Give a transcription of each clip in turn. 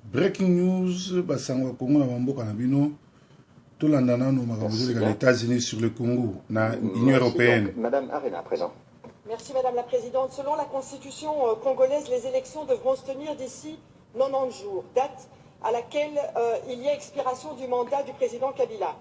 Breaking news, basango ya Congo na bamboka na bino. Tolanda nano makambo ezoleka na États-Unis sur le Congo na Union européenne. Donc, Madame Arena, à présent. Merci Madame la Présidente. Selon la Constitution congolaise, les élections devront se tenir d'ici 90 jours, date à laquelle il y a expiration du mandat du président Kabila.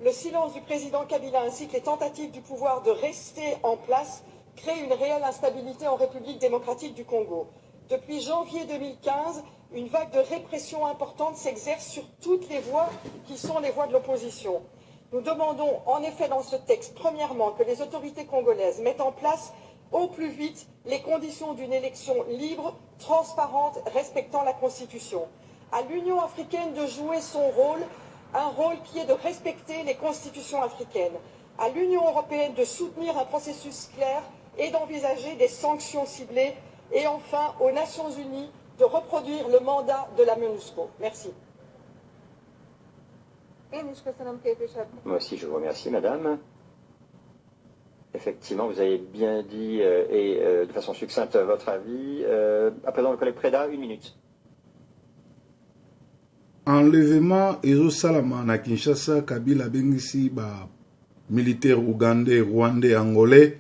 Le silence du président Kabila ainsi que les tentatives du pouvoir de rester en place créent une réelle instabilité en République démocratique du Congo. Depuis janvier 2015, une vague de répression importante s'exerce sur toutes les voies qui sont les voies de l'opposition. Nous demandons en effet dans ce texte, premièrement, que les autorités congolaises mettent en place au plus vite les conditions d'une élection libre, transparente, respectant la Constitution. À l'Union africaine de jouer son rôle, un rôle qui est de respecter les constitutions africaines. À l'Union européenne de soutenir un processus clair et d'envisager des sanctions ciblées. Et enfin, aux Nations unies de reproduire le mandat de la MONUSCO. Merci. Moi aussi, je vous remercie, madame. Effectivement, vous avez bien dit et de façon succincte votre avis. À présent, le collègue Preda, une minute. Enlèvement ezosalama na Kinshasa. Kabila abengisi ba militaire ougandais, rwandais, angolais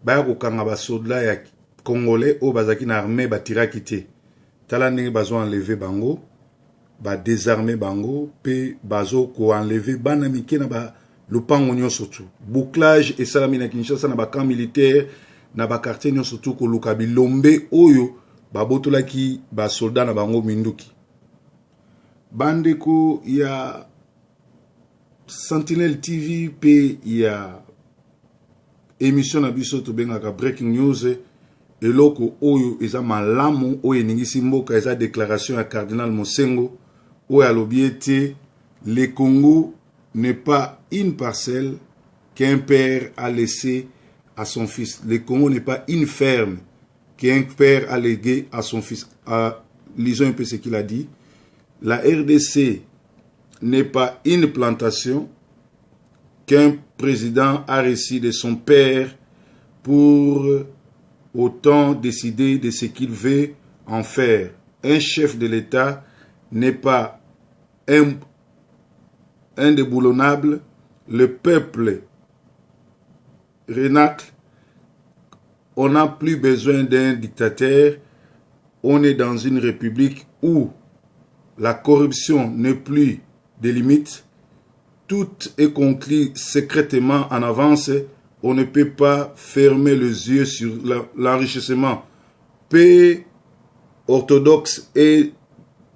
baya kokanga basoda ya congolais oyo bazalaki na armée, batiraki te. Tala ndenge bazo enlever bango, badésarmer bango mpe bazo koenlever bana mike na balopango nyonso. Tu bouclage esalami na Kinshasa, na bacamp militaire, na baquartier nyonso tu, koluka bilombe oyo babotolaki basoldat na bango minduki. Bandeko ya Sentinelle TV mpe ya émission na biso tobengaka Breaking News, eloko oyo eza malamu, oyo eningisi mboka, eza déclaration ya cardinal Monsengwo oyo alobi ete le Congo n'est pas une parcelle qu'un père a laissé à son fils. Le Congo n'est pas une ferme qu'un père a légué à son fils. Lisons un peu ce qu'il a dit. La RDC n'est pas une plantation qu'un président a reçu de son père pour autant décider de ce qu'il veut en faire. Un chef de l'État n'est pas indéboulonnable. Le peuple renâcle. On n'a plus besoin d'un dictateur. On est dans une république où la corruption n'est plus de limites. Tout est conclu secrètement en avance. On ne peut pas fermer les yeux sur l'enrichissement peu orthodoxe et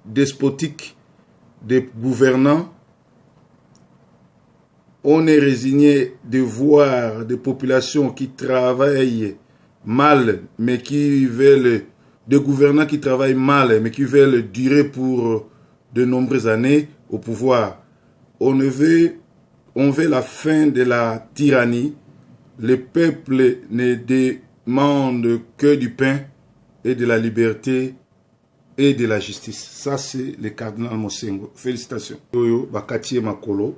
despotique des gouvernants. On est résigné de voir des populations qui travaillent mal, mais qui veulent, des gouvernants qui travaillent mal, mais qui veulent durer pour de nombreuses années au pouvoir. On veut la fin de la tyrannie. Le peuple ne demande que du pain et de la liberté et de la justice. Ça, c'est le cardinal Monsengwo. Félicitations. Oyo, bakati makolo.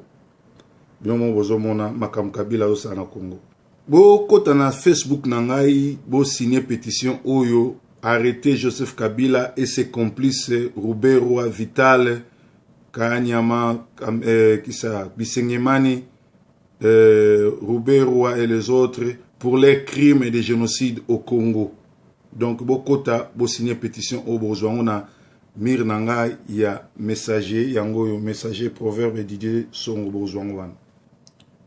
Bino mo bozomona makambo Kabila azosala na Congo. Bokota na Facebook na ngai, bosigne pétition oyo: arrêter Joseph Kabila et ses complices Ruberwa, Vital Kanyama, Kisa Bisengimani, Ruberwa et les autres pour les crimes et des génocides au Congo. Donc bokota, bosigne pétition oyo, bozwa yango na mur na ngai ya messager. Yango oyo, messager Proverbe Didier Songo, bozwa yango wana.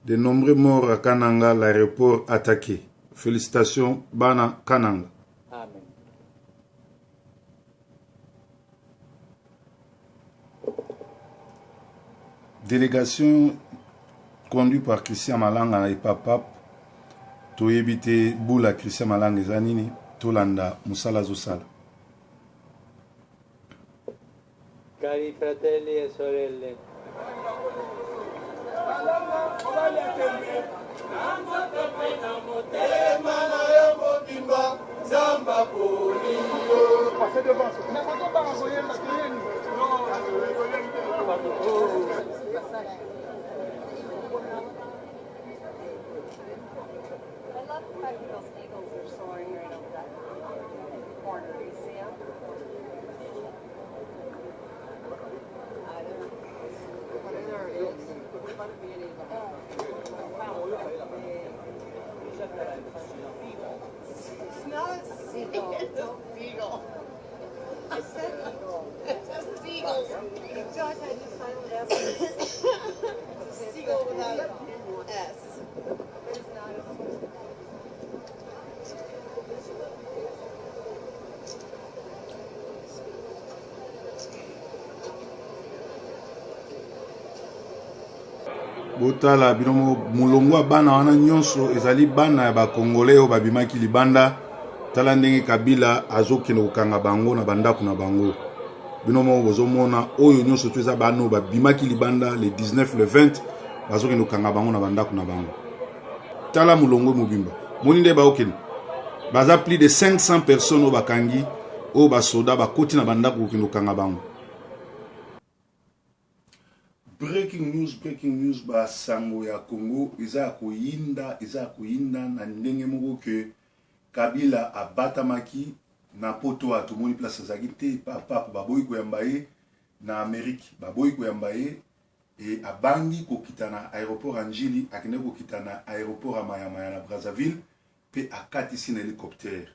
De nombreux morts à Kananga, l'aéroport attaqué. Félicitations bana Kananga. Amen. Délégation conduite par Christian Malanga et Papa. Toyebi te bula Christian Malanga eza nini. Tolanda mosala azosala. Cari fratelli e sorelle, I love the fact that those eagles are soaring right over that corner. Do you see them? It's not a seagull. It's a seagull. I said eagle. It's a seagull. Josh, I just silent S. It's a seagull without an S. It is not a seagull. Botala bino molongo ya bana wana nyonso ezali bana ya bakongole oyo babimaki libanda. Tala ndenge Kabila azokende kokanga bango na bandako na bango. Bino moko bozomona oyo nyonso to eza bana oyo babimaki libanda le 19 le 20, bazokende kokanga bango na bandako na bango. Tala molongo mobimba, moni nde baokende, baza plus de 500 personnes oyo bakangi, oyo basoda bakoti na bandako kokende kokanga bango. Breaking news, breaking news, ba sango ya Congo eza ya koyinda, eza ya koyinda na ndenge moko ke Kabila abatamaki na poto, a tomoni place azalaki te, pape baboyi koyamba ye na Amerique, baboyi koyamba ye e abangi kokita na aéroport ya Ndjili, akende kokita na aéroport ya Mayamaya na Brazzaville pe akatisi na hélicoptère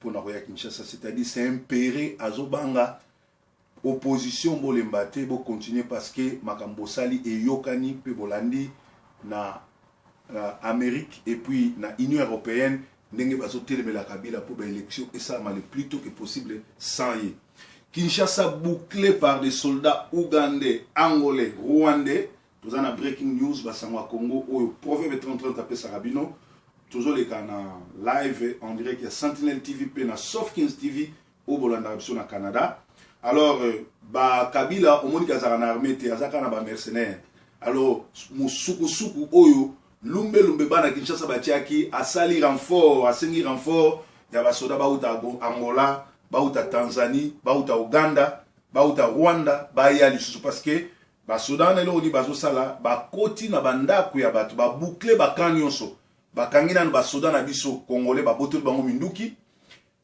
pona koya Kinshasa, c'est-à-dire c'est un pere azobanga opposition. Bolemba te, bo continuer parce que makambo bosali eyokani pe bolandi na Amérique et puis na Union européenne ndenge bazotelemela Kabila po ba élection esalama le plus tôt que possible sans ye. Kinshasa bouclé par des soldats ougandais, angolais, rwandais. Toza na breaking news, basango ya Congo oyo Proverbe 3030 apesaka bino. Tozoleka na live en direct ya Sentinel TV pe na Sofkins TV oyo bolandaka biso na Canada. Alors ba Kabila omoni kazaka na armée te, azaka na ba mercenaires. Alors musukusuku oyo lumbe lumbe bana Kinshasa batiaki, asali renfort, asengi renfort ya basoda bauta Angola, bauta Tanzanie, bauta Uganda, bauta Rwanda, baya lisusu parce que basoda wana eloko nini bazosala, bakoti na bandako ya bato, baboucle bakan nyonso, bakangi nanu basoda na biso congolais, babotoli bango minduki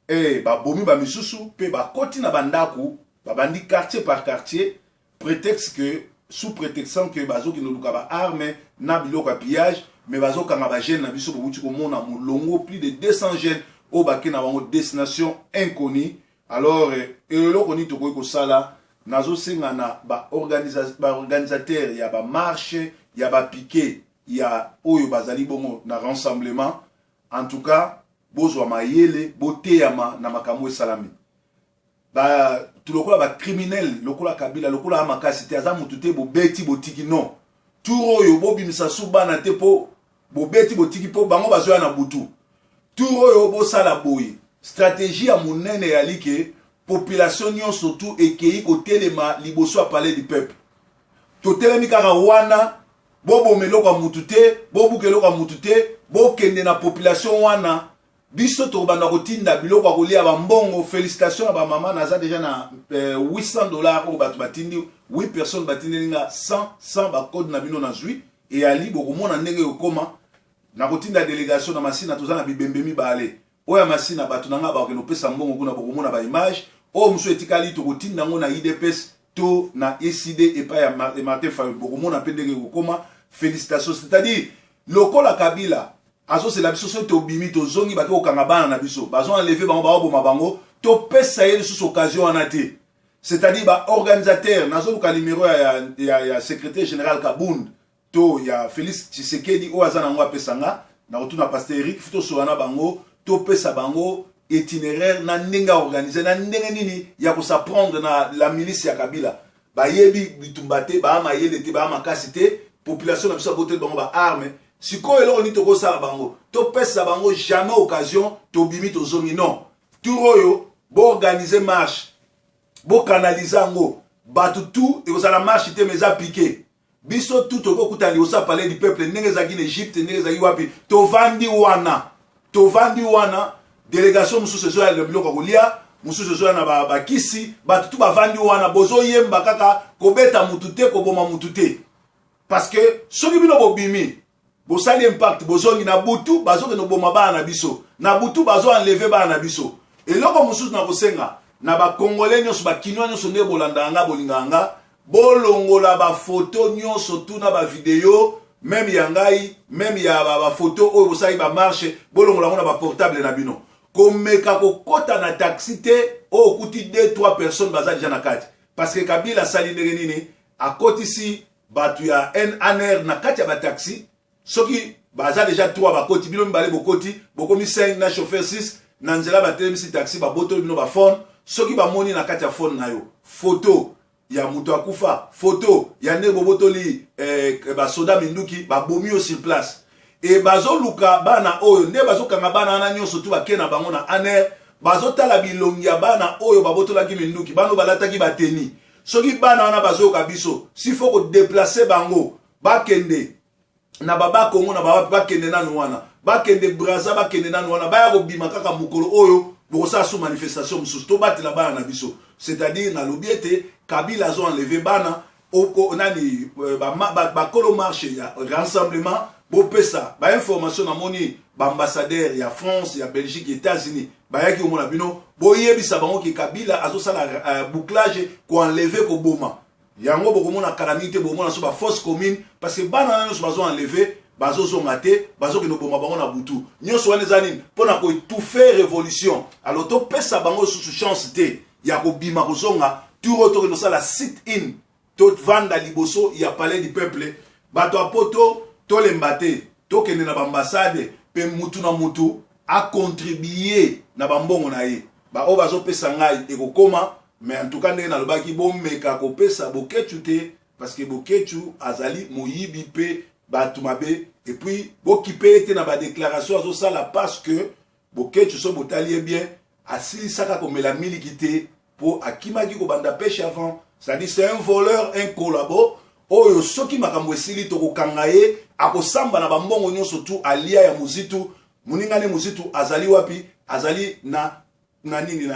e babomi bamisusu mpe bakoti na bandako, babandi quartier par quartier, prétexte que sous prétextant que bazokende koluka ba armes na biloko ya pillage, mais bazokanga ba jeunes na biso. Bowuti komona molongo plus de 200 jeunes oyo bake na bango destination inconnue. Alors eloko nini tokoki kosala? Nazosenga na baorganisateur ya bamarche, ya bapiquet, ya oyo bazali bongo na rassemblement, en tout cas bozwa mayele, boteyama na makambo esalami. Ba lokola bacriminel lokola Kabila, lokola ya makasi te, aza mutu te, bobeti botiki, non. Tour oyo bobimisa su bana te, mpo bobeti botiki, mpo bango bazoya na butu. Tour oyo bosala boye, stratégie ya monene eyali ke population nyonso tu ekei kotelema liboso ya palais du peuple. Totelemi kaka wana, boboma eloko ya mutu te, bobuka eloko ya mutu te, bokende na population wana. Biso tokobanda kotinda biloko ya kolia, bambongo. Félicitation na bamama, naza deja na $800 oyo bato batindi, 8 personnes batindeli nga 100 100. Bacode na bino nazwi, eyali bokomona ndenge ekokoma. Nakotinda délégation na Masina, toza na bibembe mibale oyo ya Masina, bato na nga bakokende kopesa mbongo kuna, bokomona baimage. Oyo mosusu etikali tokotinda yango na UDPS to na ECD epai ya Martin Fayulu, bokomona mpe ndenge ekokoma. Félicitation, c'est-à-dire lokola Kabila azosela biso soki tobimi tozongi, bake kokanga bana na biso, bazo enlever bango, baoboma bango, topesa ye lisusu occasion wana te. C'est-à-dire baorganisateur, nazoluka numéro ya secrétaire général Kabund to ya Félix Tshisekedi oyo aza nango apesa nga, na kotuna pasteur Eric fu tosola na bango, topesa bango itinéraire na ndenge aorganize, na ndenge nini ya kos'en prendre na la milice ya Kabila. Bayebi bitumba te, baa mayele te, baa makasi te. Population na biso aboteli bango baarme. Sikoyo eloko nini tokosala bango? Topesa bango jamais occasion tobimi tozongi, non. Tour oyo boorganize marche, bokanalize yango, bato tu ekozala marche te, mais eza piquet. Biso tu tokokutana liboso ya palais du peuple, ndenge ezalaki na Egypte, ndenge ezalaki wapi, tovandi wana, tovandi wana. Délégation mosusu ezoya na biloko ya kolia, mosusu ezoya na bakisi, bato tu bavandi wana, bozoyemba kaka kobeta mutu te, koboma mutu te, parce que soki bino bobimi, bosali impact, bozongi na butu, bazokende koboma bana na biso na butu, bazo enlever bana na biso. Eloko mosusu na kosenga na bakongolais nyonso, bakinois nyonso, ndenge bolandaka nga, bolingaka nga. Bolongola ba photo nyonso tout na ba video meme ya ngai meme ya ba, ba photo oyo bosalaki ba marche, bolongola yango na ba portable na bino. Komeka kokota na taxi te oyo okuti 2 3 personnes baza deja na kati, parce que Kabila asali ndenge nini? Akotisi bato ya ANR na kati ya ba taxi. Soki baza deja 3 bakoti, bino mibale bokoti, bokomi 5 na chauffeur 6 na nzela, batelemisi taxi, babotoli bino ba phone. Soki bamoni na kati ya phone na yo photo ya moto akufa, photo ya ndenge bobotoli basoda minduki, babomi yo sur place. E bazoluka bana oyo nde bazokanga bana wana nyonso tu, bake na bango na ANR, bazotala bilongi ya bana oyo babotolaki minduki, bana oyo balataki bateni. Soki bana wana bazoyoka biso, s'il faut kodeplace bango, bakende na baba Kongo na bawapi, bakende nanu wana, bakende Braza, bakende nanu wana, baya kobima kaka mokolo oyo bokosala su manifestation mosusu. Tobatela bana na biso. C'est-à-dire nalobi ete Kabila azo enlever bana oko, nani bakolo ba, ba marche ya rassemblement, bopesa bainformation. Namoni baambassadeur ya France, ya Belgique, États-Unis bayaki komona bino, boyebisa bango ke Kabila azosala bouclage, koenlever, koboma yango. Bokomona kala mingi te, bokomona so bafosse commune, parce que bana wana nyonso bazo enlever, bazozonga te, bazokende koboma bango na butu. Nyonso wana eza nini? Mpo na koétouffer révolution. Alors topesa bango lisusu chance te ya kobima kozonga. Tour oyo tokende kosala sit in, tovanda liboso ya Palais du Peuple. Bato ya Poto, tolemba te, tokende na baambassade mpe mutu na mutu acontribuer na bambongo na ye. Baoyo bazopesa ngai ekokoma, mais en tout cas ndenge nalobaki, bomeka kopesa Bokecu te, parce que Bokecu azali moyibi mpe bato mabe. Et puis bokipe ye te na badéclaration azosala, parce que Bokecu, so botali ye bien, asilisaka komela miliki te mpo akimaki kobanda pêche avant. C'est-à-dire c'est un voleur, un collabo oyo soki makambo esili tokokanga ye, akosamba na bambongo nyonso tu alia ya Muzitu. Moningane Muzitu azali wapi? Azali na nini,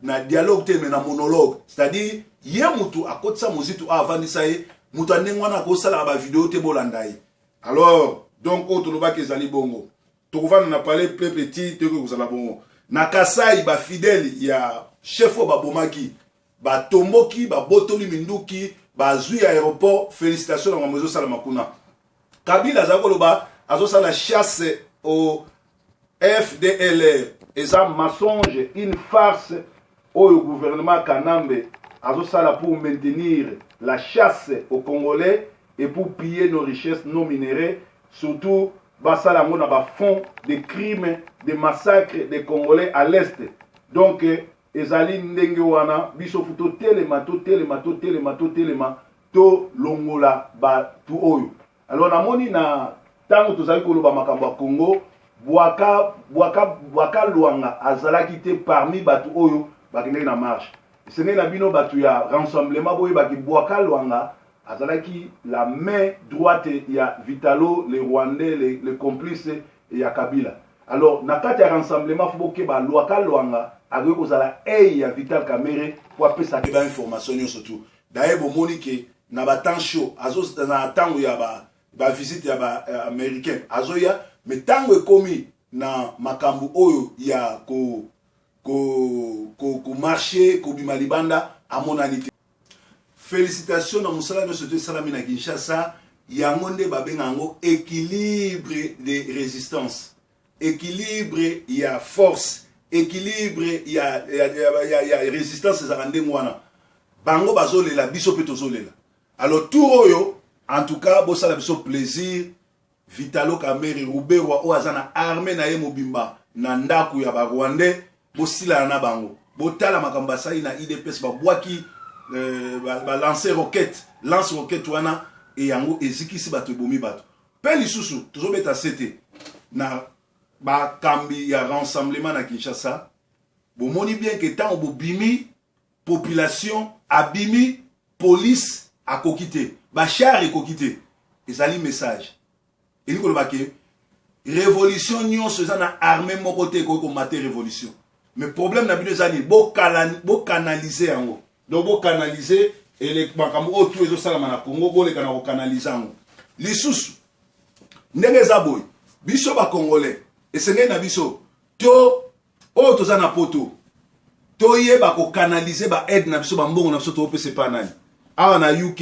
na dialogue te, mais na monologue. C'est-à-dire ye mutu akotisa Muzitu, avandisa ye. Moto ya ndenge wana akosalaka bavideo te, bolanda ye. Alors donc oyo tolobaki ezali bongo, tokovanda na Palais Peuple ti toyoki kozala bongo. Na Kasai, bafidèle ya chef oyo babomaki batomboki, babotoli minduki, bazwi aéroport. Félicitation na makambo ezosalama kuna. Kabila azali koloba azosala chasse au FDLR, eza mensonge, une farce oyo gouvernement Kanambe azosala pour maintenir la chasse aux Congolais et pour piller nos richesses, nos minéraux. Surtout basala yango na bafond de crimes, de massacre des Congolais à l'Est. Donc ezali ndenge wana. Biso fu totelema, totelema, totelema, totelema, tolongola bato oyo. Alors namoni na ntango tozali koloba makambo ya Congo, Bwaka, Bwaka, Bwaka Lwanga azalaki te parmi bato oyo bakendeki na marche. Esengeli na bino bato ya rassemblement boyebaki Bwaka Lwanga azalaki la main droite ya Vitalo, le Rwandais, le complice ya Kabila. Alors na kati ya rassemblement fo bokeba, Lwaka Lwanga akoki kozala ei ya Vital Kamerhe po apesaka bainformation nyonso tu. Daye bomoni ke na batemps chaud azo na ntango ya ba bavisite ya baaméricain azoya, mais ntango ekomi na makambo oyo ya ko komarche ko, ko kobima libanda, amonani te. Félicitation na mosala nyonso to esalami na Kinshasa. Yango nde babenga yango équilibre de résistance, équilibre ya force, équilibre ya résistance. Ezalaka ndenge wana. Bango bazolela, biso mpe tozolela. Alors tour oyo, en tout cas bosala biso plaisir. Vitalo Kamerhe, Ruberwa oyo aza na armée na ye mobimba na ndako ya barwandais, bosilana na bango. Botala makambo basali na UDPS, babwaki balance roquette, lance roquette wana e yango ezikisi bato, ebomi bato. Mpe lisusu tozobeta sete na bakambi ya rassemblement na Kinshasa. Bomoni bien ke ntango bobimi, population abimi, police akoki te, bachar ekoki te. Ezali message elingi koloba ke révolution nyonso eza na armée moko te ekoki komate révolution. Mais problème na bino eza nini? Bocanaliser yango. Donc bocanaliser makambo oyo tu ezosalama na Congo, boleka na kocanaliser yango lisusu. Ndenge eza boye, biso bacongolais esengeli na biso to oyo toza na Poto toyeba kocanaliser baaide na biso, bambongo na biso topesa epa nani. Awa na UK,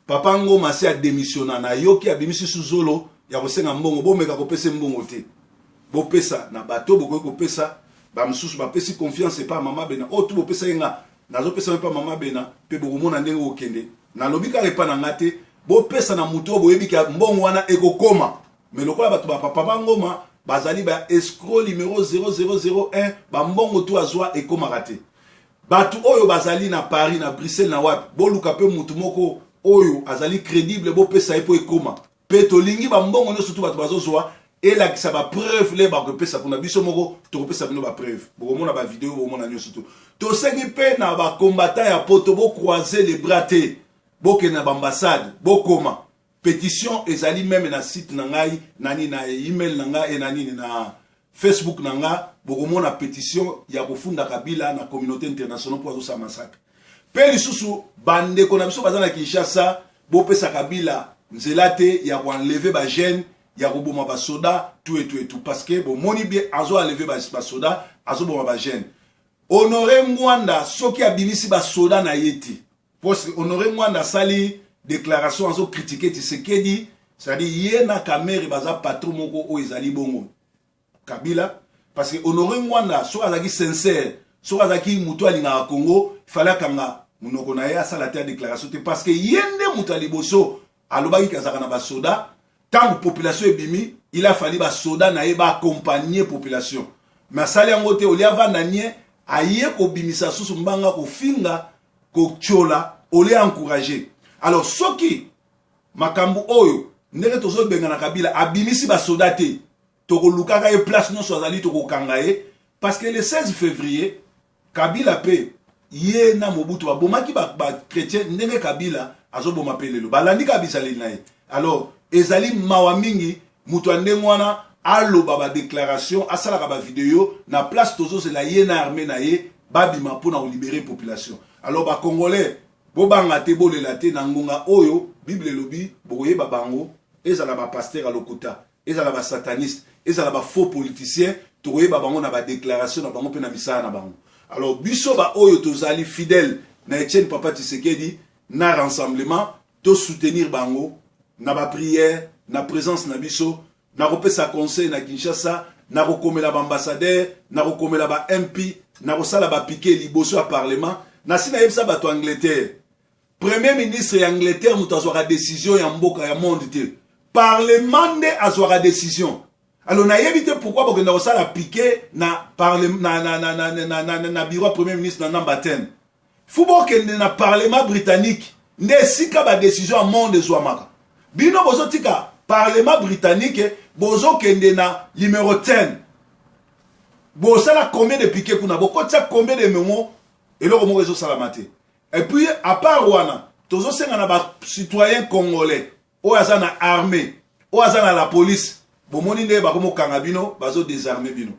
Papa Ngoma si ademissiona, nayoki abimisi su zolo ya kosenga mbongo. Bomeka kopesa mbongo te, bopesa na bato bokoki kopesa. Bamosusu bapesi confiance epa mama Bena oyo tu bopesa ye, nga nazopesa epa mama Bena mpe bokomona ndenge kokende. Nalobi kaka epa na nga te, bopesa na motu oyo boyebi ka mbongo wana ekokoma. Mais lokola bato ba Papa Ngoma bazali ba escroc numero 0001, bambongo tu azwa ekomaka te. Bato oyo bazali na Paris, na Bruxelles, na wapi, boluka mpe motu moko oyo azali crédible, bopesa ye mpo ekoma. Mpe tolingi bambongo nyonso tu bato bazozwa elakisa bapreuve le bakopesa kuna. Biso moko tokopesa bino bapreuve, bokomona bavideo, bokomona nyonso tu. Tosengi mpe na bacombattant ya Poto, bocroise les bras te, bokende na baambassade, bokoma pétition. Ezali même na site na ngai, nani, na email na ngai e na nini, na Facebook na nga, bokomona pétition ya kofunda Kabila na communauté internationale mpo azosala massacre. Mpe lisusu, bandeko na biso baza na Kinshasa, bopesa Kabila nzela te ya koenlever bajeune, ya koboma basoda, tout et tout et tout, parce que bomoni bien, azo enlever basoda, azoboma bajeune. Honore Ngwanda, soki abimisi basoda na ye te, parce Honore Ngwanda asali déclaration, azocritiquer Tshisekedi, c'est-à-dire ye na Kamerhe baza patron moko oyo ezali bongo Kabila. Parce que Honore Ngwanda, soki azalaki sincère, soki azalaki moto alingaka Congo, fallait akanga monoko na ye, asala te ya déclaration te, parce que ye nde moto ya liboso alobaki kazalaka na basoda. Ntango population ebimi, il a fallu basoda na ye baaccompagne population, mais asali yango te. Olia avanda nie, aye kobimisa susu mbanga, kofinga, kotiola, olie encourager. Alors soki makambo oyo ndenge tozobengana Kabila, abimisi basoda te, tokolukaka ye place nyonso azali, tokokanga ye, parce que le 16 février, Kabila mpe ye na Mobutu babomaki bachrétien ba ndenge Kabila azoboma mpe lelo, balandi kaka bizaleli na ye. Alors ezali mawa mingi, moto ya ndenge wana aloba badéclaration, asalaka bavideo na place tozozela ye na armée na ye babima mpona kolibérer population. Alors bacongolais, bobanga te, bolela te. Na ngonga oyo Bible elobi, bokoyeba bango, ezala bapasteur ya lokuta, ezala basataniste, ezala bafaux politicien, tokoyeba bango na badéclaration na bango mpe na misala na bango. Alors biso baoyo tozali fidèle na Etienne Papa Tshisekedi na Rassemblement, tosoutenir bango na baprière, na présence na biso, na kopesa conseil na Kinshasa, na kokomela baambassadeur, na kokomela ba MP, na kosala bapiquet liboso ya parlement. Nasi nayebisa bato Angleterre, premier ministre ya Angleterre moto azwaka décision ya mboka ya monde te, parlement nde azwaka décision. Alors nayebi te pourquoi bokenda kosala piquet na, na, na, na, na, na, na, na, na bureau ya premier ministre na number 10. Fu bokende na parlement britannique, nde esika badécision ya monde ezwamaka. Bino bozotika parlement britannique, bozokende na numéro 10. Bosala combien de piquet kuna? Bokotia combien de mémo? Eloko moko ezosalama te. Et puis à part wana, tozosenga na bacitoyen congolais oyo aza na armée, oyo aza na la police, bomoni nde bakomokanga bino, bazodésarme bino.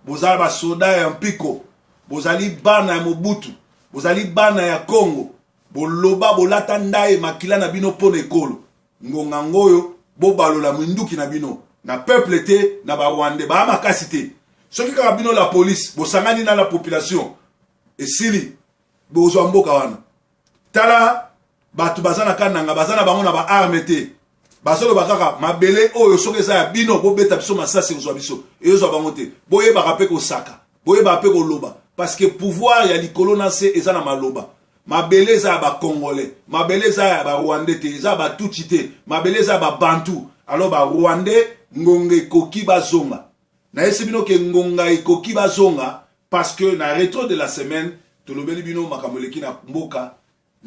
Bozala basoda ya mpiko, bozali bana ya Mobutu, bozali bana ya Congo, boloba, bolata ndaye makila na bino mpo na ekolo. Ngonga ngoyo bobalola minduki na bino na peuple te, na barwandais baa makasi te. Soki kaka bino la police bosangani na la population, esili, bozwa mboka wana. Tala bato baza na Kananga, baza na bango na baarme te, bazoloba kaka mabele oyo soki eza ya bino, bobeta biso masasi, ekozwa biso, ezwa bango te. Boyebaka mpe kosaka, boyebaka mpe koloba, parce que pouvoir ya likolo na se eza na maloba. Mabele eza ya bacongolais, mabele eza ya barwandais te, eza ya batutsi te, mabele eza ya babantu. Alors barwandais, ngonga ekoki bazonga. Nayesi bino ke ngonga ekoki bazonga, parce que na rétro de la semaine tolobeli bino makambo eleki na mboka.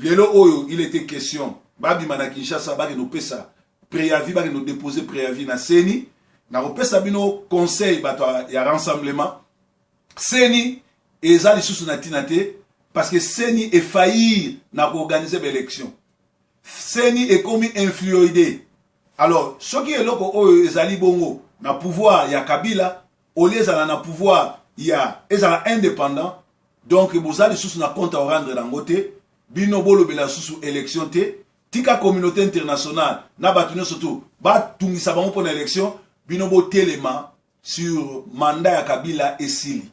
Lelo oyo il était question babima na Kinshasa, bakende kopesa préavis, bakende kodépose préavis na CENI. Nakopesa bino conseil, bato ya Rassemblement: CENI eza lisusu na ntina te, parce que CENI efaillir na koorganiser baélection. CENI ekomi influencé. Alors soki eloko oyo ezali bongo na pouvoir ya Kabila, olie ezala na pouvoir ya ezala indépendant, donc boza lisusu na compte à rendre yango te. Bino bolobela lisusu élection te, tika communauté internationale na bato nyonso tu batungisa bango mpo na élection. Bino botelema sur mandat ya Kabila esili.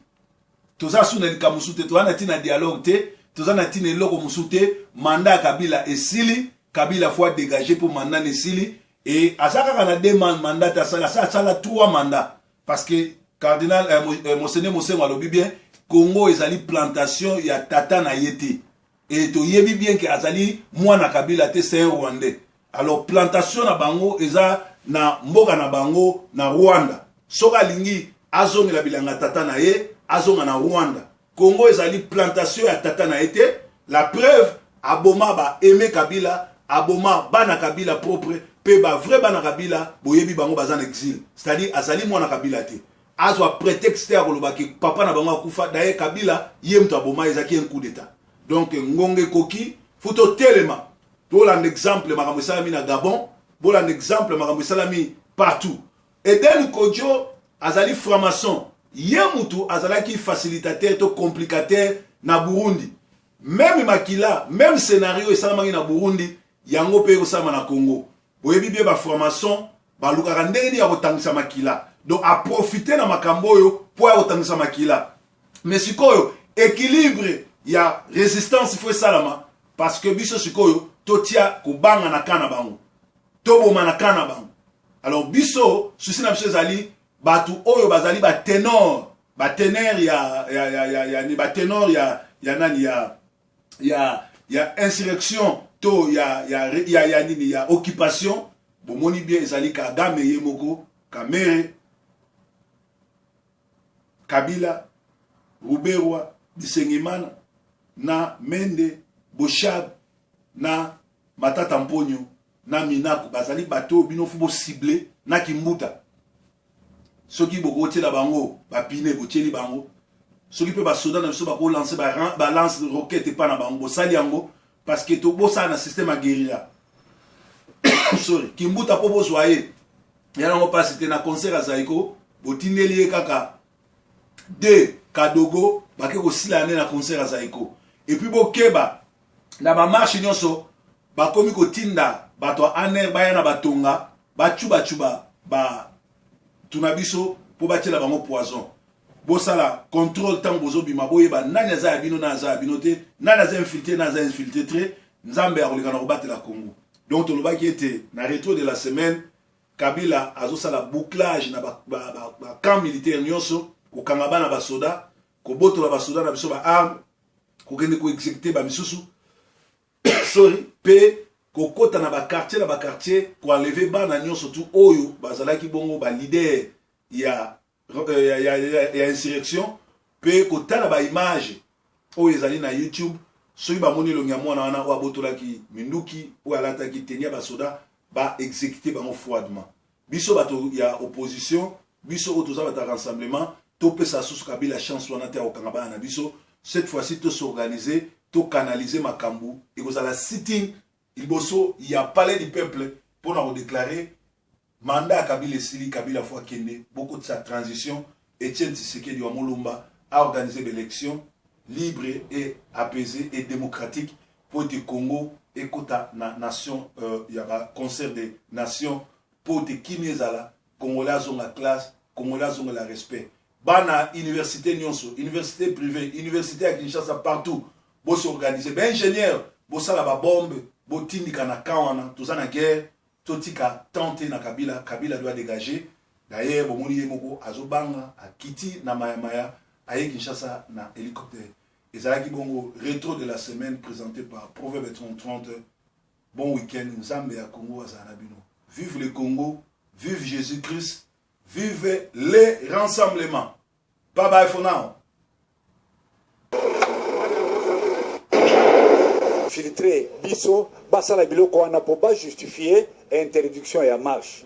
Toza su na likambo su te, toza na ntina dialogue te. Toza na ntina eloko mosusu te. Mandat ya Kabila esili. Kabila faut adégage mpo mandat na esili. E aza kaka na deux mandat te, asala asala trois mandats, parce que cardinal Monseigneur Mosengo alobi bien, Congo ezali plantation ya tata na ye te. E toyebi bien ke azali mwana Kabila te, c'est un Rwandais. Alors plantation na bango eza na mboka na bango na Rwanda. Soki alingi azongela bilanga tata na ye, azonga na Rwanda. Congo ezali plantation ya tata na ye te. La preuve, aboma ba Aimé Kabila, aboma bana Kabila propre, mpe ba vrai bana Kabila boyebi bango baza na exil, c'est-à-dire azali mwana Kabila te. Azwa prétexte te ya koloba ke papa na bango akufa. Daye Kabila ye moto aboma, ezalaki un coup d'état. Donc ngonga ekoki, fu totelema, tolanda exemple makambo esalami na Gabon, bolanda exemple makambo esalami partout. Eden Kojo azali franc-maçon, ye mutu azalaki facilitateur to complicateur na Burundi. Même makila, même scénario esalamaki na Burundi, yango mpe ekosalama na Congo. Boyebi bien, bafranc-maçon balukaka ndenge nini ya kotangisa makila. Donc aprofite na makambo oyo mpo ya kotangisa makila. Mais sikoyo équilibre ya résistance faut esalama, parce que biso sikoyo totia kobanga na ka na bango, toboma na ka na bango. Alors biso, souci na biso ezali bato oyo bazali baténor, baténor ya baténor ya nani, ya insurrection to ya nini, ya occupation. Bomoni bien, ezali Kagame ye moko, Kamerhe, Kabila, Ruberwa, Bisengimana na Mende, Boshab na Matata Mponyo na Minaku. Bazali bato oyo bino faut bocible na Kimbuta. Soki bokotiela bango bapine, botieli bango. Soki mpe basoda na biso bakolance balance roquette epa na bango, bosali yango, parce que tobosala na système ya guérilla. Sorry, Kimbuta, mpo bozwa ye ya nango mpasi te. Na concert ya Zaiko, botindeli ye kaka de kadogo, bake kosila nde na concert ya Zaiko. Et puis bokeba na bamarche nyonso, bakomi kotinda bato ya ANR baya na batonga, bacubacuba batuna biso mpo batiela bango poison. Bosala contrôle ntango bozobima, boyeba nani aza ya bino, nani aza ya bino te, nani aza infiltré, nani aza infiltré te. Nzambe akoleka na kobatela Congo. Donc tolobaki ete na rétro de la semaine, Kabila azosala bouclage na bacamp ba, ba, ba militaire nyonso, kokanga bana basoda, kobotola basoda na biso baarme, kokende koexécute bamisusu, sorry, mpe kokɔta na baquartier na baquartier, koenlever bana nyonso tu oyo bazalaki bongo baleader ya insurrection, mpe kotala baimage oyo ezali na YouTube. Soki bamoni elongi ya mwana wana oyo abotolaki minduki, oyo alataki tenue ya basoda, baexécute bango froidement. Biso bato ya opposition, biso oyo toza bato ya rassemblement, topesa susu Kabila chance wana te ya kokanga bana na biso. Cette fois-ci tosorganize, tocanalize makambo. Ekozala sitting liboso ya Palais du Peuple mpona kodéclarer mandat ya Kabila esili. Kabila faut akende, bokotisa transition. Etienne Tshisekedi wa Molumba a organisé baélection libre et apaisée et démocratique mpo ete Congo ekota na nation ya baconcert de nation, mpo ete kimia ezala, Congolais azonga classe, Congolais azongela respect. Bana université nyonso, université privée, université ya Kinshasa, partout, bosorganize. Baingénieur bosala babombe, botindika na camp wana. Toza na guerre, totika temps te na Kabila. Kabila doit dégager. D'ailleurs bomoni ye moko azobanga, akiti na mayamaya, aye Kinshasa na hélicoptère. Ezalaki bongo rétro de la semaine présenté par Proverbe 30. Bon week-end. Nzambe ya Congo azala na bino. Vive le Congo, vive Jésus Christ, vive les rassemblements. Bye bye for now. Filtre biso, basala biloko wana mpo bajustifie interdiction ya marche.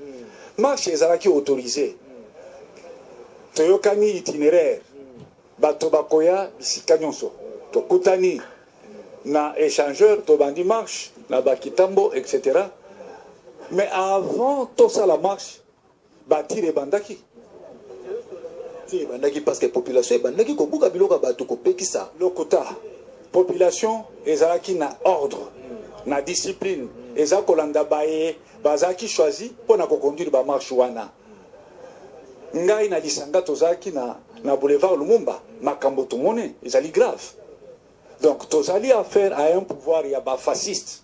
Marche ezalaki autorisé, toyokani itinéraire, bato bakoya bisika nyonso, tokutani na échangeur, tobandi marche na bakitambo, etc. Mais avant tosala marche, batirs ebandaki. Tir ebandaki parce que population ebandaki kobuka biloko ya bato, kopekisa. Lokuta. Population ezalaki na ordre, na discipline, eza kolanda baye bazalaki choisi mpo na koconduire bamarche wana. Ngai na lisanga tozalaki na boulevard Lumumba. Makambo tomoni ezali grave. Donc tozali affaire à un pouvoir ya bafasciste.